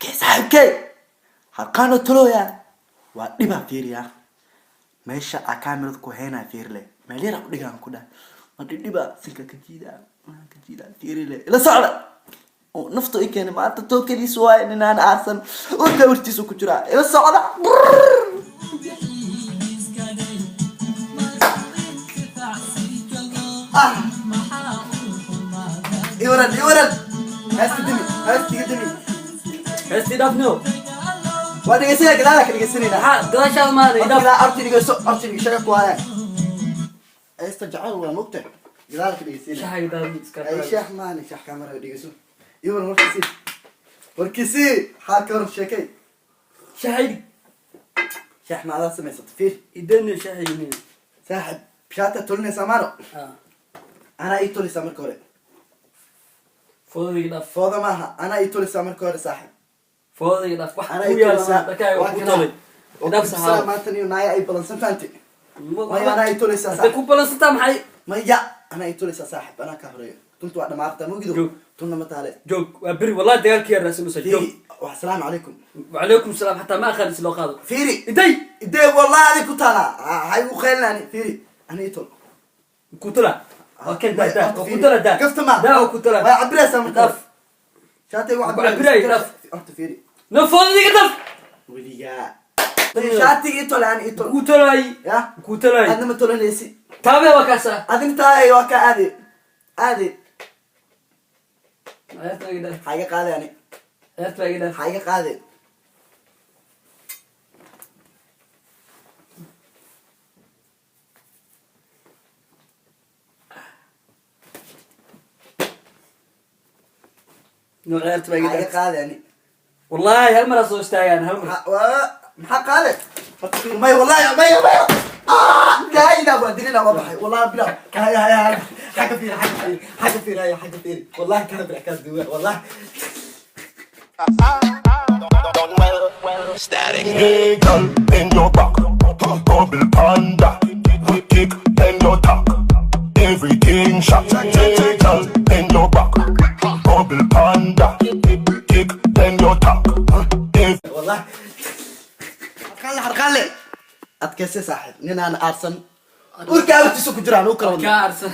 Saaxiibkey, saaxiibkey, harqaano tolooya waa dhibaa. Fiiriya meesha aa kaamirada ku haynaa. Fiirile meel yar aa ku dhigaan ku dhahay, ma dhidhiba sinka ka jiida, ka jiida. Fiirile, ila socda oo naftu i keenay maanta. Tookadiisu waaye ninaan aarsan, urka hortiisu ku jiraa. Ila socda. Ah, iwaran, iwaran, heesta dimi, heestiga dimi. Heestii dhaafniyo. Waa dhegeysanaya, gadaala ka dhegeysanayna. Maxaa gadaashaada maada Horta idhaaf. Gadaal horta dhegeyso, horta sheega ku waayaan. Heesta jacayl waa mogta, gadaala ka dhegeysanayna. Shaxayga daadin iska. Ay, shax maani, shax kamara dhegeyso. Iwaran, warkiisi, warkiisi, maxaa ka hor sheekay? Shaxayga. Shax ma adaa samaysata? Fiir. Idaniyo shaxayga niyo. Saaxib, shaata tolinaysaa maano? Ah. Anaa ii tolaysaa marka hore. Foodadayga dhaaf. Fooda maaha, anaa ii tolaysaa marka hore, saaxib. Foodadayga dhaaf, wax Anaa ku ii yaala tolaysaa. dharkaaga Waa ku kana. tolay. Oo Dhaaf. ku Saxaabo. Maanta niyo naaya ay balansan, fahanti? Maya, anaa ii tolaysaa. Hadday Saaxib. ku balansantaa maxay? Maya, anaa ii tolaysaa saaxib, anaa ka horeeyo. Tunta waa dhamaarta mugido. Joog. Tunna ma taale. Joog, waa beri wallahi dagaalkii yar raasinusa, joog. Fiiri, wa asalaamu calaykum. Wacalaykum salaam, xataa ma aqaan si loo qaado. Fiiri. Iday. Idee, wallahi adig ku taalaa, hay u qeylinaani. Fiiri, ani ii tol. Kutula waa kan, daa daa waa kutula, daa. Kafta ma. Daa waa kutula. Waa cabiraysaa marka hore. Dhaaf. Shaatay waa. Ku cabiraya, dhaaf. Horta fiiri. No, foodadayga dhaaf. Weligaa shaatiga ii tol, ani ii tol. Kutulaay. Ya. Kutulaay. Adna ma tolanaysi. Taabe waa kaasa. Adina taay waa kaa aade aade. Ciyaarta iga dhaaf. Maxaa iga qaade ani? Ciyaarta iga dhaaf. Maxaa iga qaade? No, ciyaarta baa iga Maxaa iga dhaaf. qaade ani? Wallahi hal mar aa soo istaagaan, hal mar. Maxaa qaade? Horta fiiri, maya, wallahi maya, maya. Ah, daayina waa dilina, waa baxay, wallahi bila. Haya, haya, haya, xagga fiiri, xagga fiiri, xagga fiiri, haya, xagga fiiri. Wallahi kaa bila, kaa duwa, wallahi. Hey girl, bend your back, bubble panda, kick, bend your tack, everything shot. Hey girl, bend your back, bubble panda, kick, bend your tack, every wallahi harqaanle, harqaanle, adkayse saaxiib, ninaan aarsan urka awtiisa ku jiraan u kala wadna. Kaa arsan.